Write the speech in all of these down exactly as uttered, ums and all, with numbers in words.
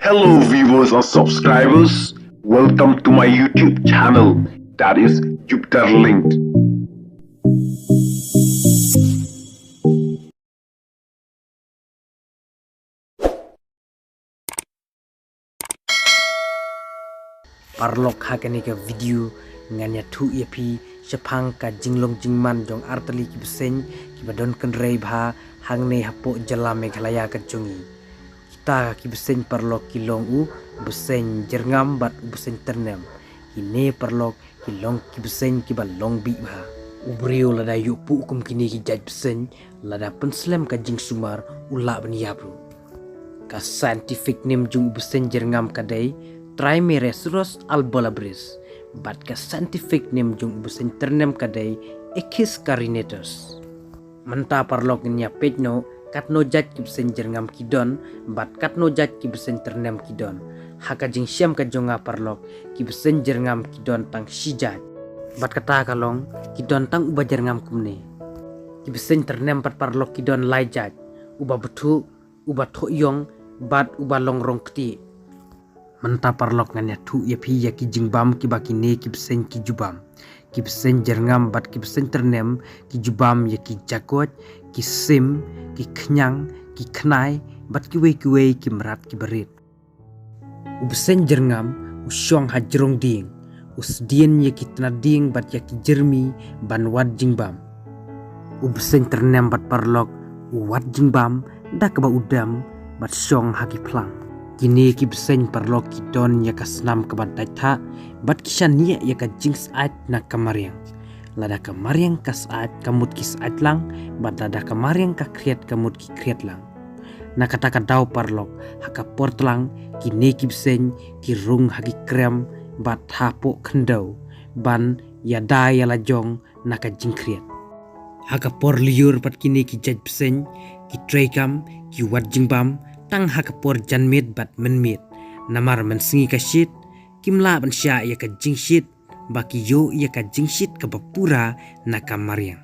Hello viewers and subscribers, welcome to my YouTube channel, that is Jupiter Linked. Paralok, ha kane ka video ngan ïathuh ïa phi shaphang ka jinglong jingman jong artylli ki bseiñ kiba don kynrei bha hangne hapoh jylla Meghalaya ka jong ngi. Kita ki bseiñ, paralok, ki long u bseiñ jyrngam bad u bseiñ tyrnem. Kine, paralok, ki long ki bseiñ kiba long bih bha. U briew lada ïoh puh kum kine ki jait bseiñ, lada pynslem ka jingsumar, u lah ban ïap ruh. Ka scientific name jong u bseiñ jyrngam ka dei Trimeresurus albolabris, bad ka scientific name jong u bseiñ tyrnem ka dei Echis carinatus. Mynta, paralok, ngin ïa peit noh katno jait ki bseiñ jyrngam ki don bad katno jait ki bseiñ tyrnem ki don. Ha ka jingshem ka jong nga, paralok, ki bseiñ jyrngam ki don tang shi jait. Bad kata ka long, ki don tang uba jyrngam kumne. Ki bseiñ tyrnem pat, paralok, ki don lai jait, uba bthuh, uba thohïong bad uba long rong ktieh. Mynta, paralok, ngan ïathuh ïa phi ïa ki jingbam kiba kine ki bseiñ ki ju bam. Ki bseiñ jyrngam bad ki bseiñ tyrnem ki ju bam ïa ki jakoit, ki sim, ki khñiang, ki khnai bad kiwei kiwei ki mrad kiba rit. U bseiñ jyrngam u shong ha jrong dieng, u sdien ïa ki tnat dieng bad ïa ki jyrmi ban wad jingbam. U bseiñ tyrnem pat, paralok, u wad jingbam da kaba u dem bad shong ha ki phlang. Kine ki bseiñ, paralok, ki don ïa ka snam kaba dait thah bad ki shaniah ïa ka jingsyaid na ka mariang. Lada ka mariang ka syaid, ka mut ki syaid lang, bad lada ka mariang ka khriat, ka mut ki khriat lang. Na kata ka daw, paralok, ha ka por tlang kine ki bseiñ ki rung ha ki krem bad hapoh khyndew ban ïada ïa la jong na ka jingkhriat. Ha ka por lyiur pat kine ki jait bseiñ ki trei kam, ki wad jingbam tang ha ka por janmiet bad mynmiet. Namar mynsngi ka shit, kim lah ban shah ïa ka jingshit ba ki ïoh ïa ka jingshit kaba pura na ka mariang.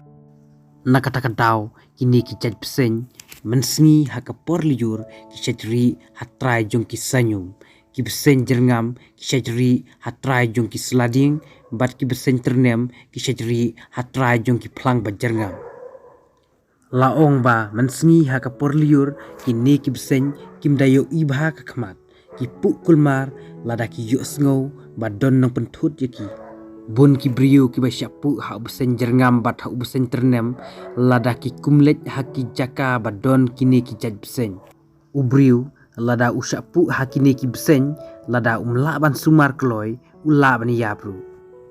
Na kata ka daw kine ki jait bseiñ mynsngi ha ka por lyiur ki shait rieh ha trai jong ki saiñum. Ki bseiñ jyrngam ki shait rieh ha trai jong ki sladieng, bad ki bseiñ tyrnem ki shait rieh ha trai jong ki phlang ba jyrngam. La ong ba mynsngi ha ka por lyiur kine ki bseiñ kim da ïohi bha ka khmat, ki puh kulmar lada ki ïohsngew ba don nongpynthut ïa ki. Bun ki briew kiba shah puh ha u bseiñ jyrngam bad ha u bseiñ tyrnem lada ki kum leit ha ki jaka ba don kine ki jait bseiñ. U briew lada u shah puh ha kine ki bseiñ, lada um lah ban sumar kloi, u lah ban ïap ruh.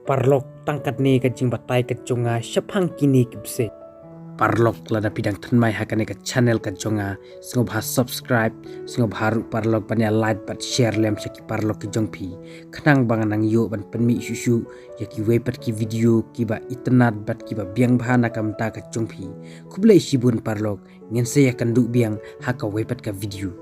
Paralok, tang katne ka jingbatai ka jong nga shaphang kine ki bseiñ. Paralok, lada phi dang thymmai ha kane ka channel ka jong nga, sngewbha subscribe, sngewbha ruh, paralok, ban ïa like bad share lem sha ki paralok ki jong phi, khnang ba ngan nang ïoh ban pynmih shuh shuh ïa kiwei pat ki video kiba itynnad bad kiba biang bha na ka bynta ka jong phi. Khublei shibun, paralok. Ngin sa ïakynduh biang ha kawei pat ka video.